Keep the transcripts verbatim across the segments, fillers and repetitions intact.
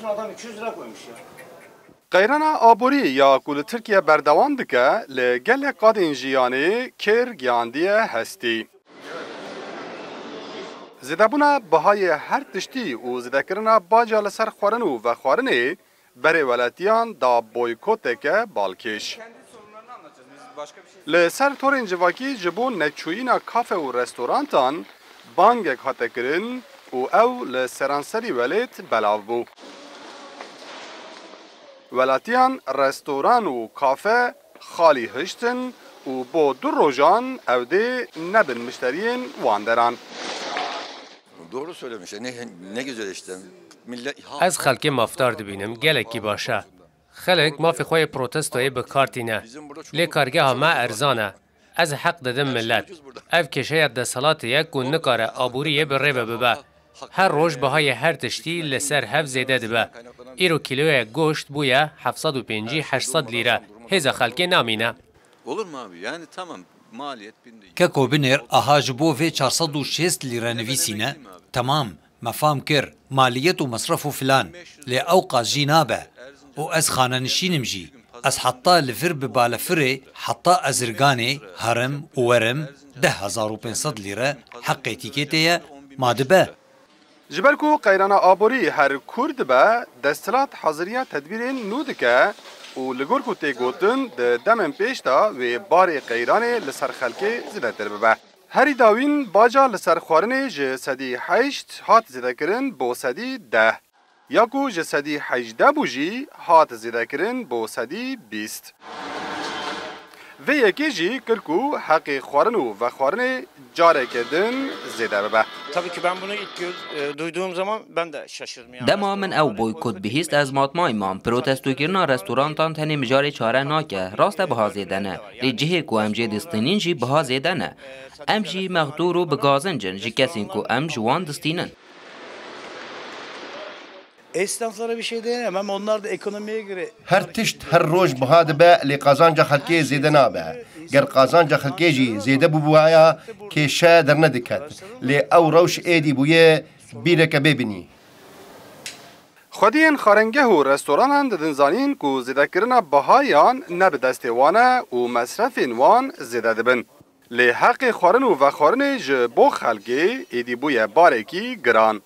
Adam iki yüz lira koymuş ya. Qeyrana aborî ya ku li Tirkiye berdewam dike, li gelek qadên jiyanê kêr gihandiye hestî. Zêdebûna bihayê her tiştî û zêdekirina baca li ser xwarin û vexwarinê berê welatiyan da boykoteke balkêş. Li ser torên civakî ji bo neçûyîna kafe û restorantan bangek hate kirin û ew li seranserî welêt belav bû. Welatiyan restoran û kafe xalî hiştin û bo du rojan ew dê nebin mişteriyên wan deran. Doğru söylemiş. Ne, ne güzel işte. Millet... Ez xelkê mafdar dibînim, gelekî baş e. Xelk mafê xwe yê protestoyê bi kar tîne. Lê kargeha me erzan e. Ez heq didim milet. Ev kêşeya desthilatê ye ku nikare aboriyê bi rê ve bibe. Her roj bihayê her tiştî li ser hev zêde dibe. Îro kîloyek goşt bûye heft sed û pêncî heşt sed lîre. Hêza xelkê namîne. Olur mu abi? Yani tamam, maliyet bin... Keko binêr, aha ji bo vê çar sed û şêst lîre nivîsîne. Temam, me fam kir, maliyet û mesref û filan. Lê ew qas jî nabe. Û ez xanenişîn im jî. Ez heta li vir bi balefirê, heta Ezirganê herim û werim, deh hezar û pênc sed lîre heqê tîketê ye, ma dibe. Ji ber ku qeyrana aborî her kûr dibe, desthilat haziriya tedbîrên nû dike û li gor ku tê gotin, di demên pêş de wê barê qeyranê li ser xelkê zêdetir bibe. Herî dawîn baca li ser xwarinê ji sedî heşt hat zêdekirin bo sedî deh, ya ku ji sedî hejdeh bû jî hat zêdekirin bo sedî bîst. Vê yekê jî kir ku heqê xwarin û vexwarinê careke din zêde bibe. Tabii ki ben bunu ilk gö-, e, duyduğum zaman ben de şaşırdım yani. Dema min ew boykot bihîst, ez matmayî mam. Protestokirina restorantan tenê mijarê çare nake. Rast e, biha zêde ne. Lê cihê ku em jê distînin jî biha zêde ne. Em jî mexdûr û bi gazinc in ji kesên ku em ji wan distînin. Esnaflara bir şey diyemem. Onlar da ekonomiye göre... Her tişt her roj biha dibe, lê qazanca xelkê zêde nabe. Ger qazanca xelkê jî zêde bûbûhaya, kêşe dernediket. Lê ew rewş êdî bûye bîreke bêbinî. Xwediyên xarengeh û restoranan didin zanîn ku zêdekirina bihayan ne bi destê wan e û mesrefên wan zêde dibin. Lê heqê xwarin û vexwarinê ji bo xelkê êdî bûye barekî giran.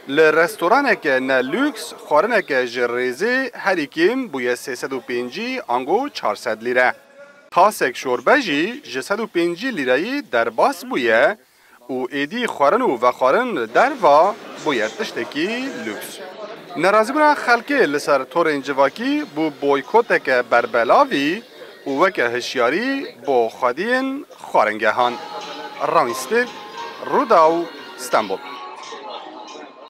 Li restoraneke ne lûks, xwarineke ji rêzê herî kêm bûye sê sed û pêncî ango çar sed lîre. Tasek şorbe jî ji sed û pêncî lîreyî derbas bûye û êdî xwarin û vexwarin li derva bûye tiştekî lûks. Nerazîbûna xelkê li ser torên civakî bû boykoteke berbelavî û weke hişyarî bo xwediyên xwaringehan. Rawîn Stêv, Rûdaw, Stenbol.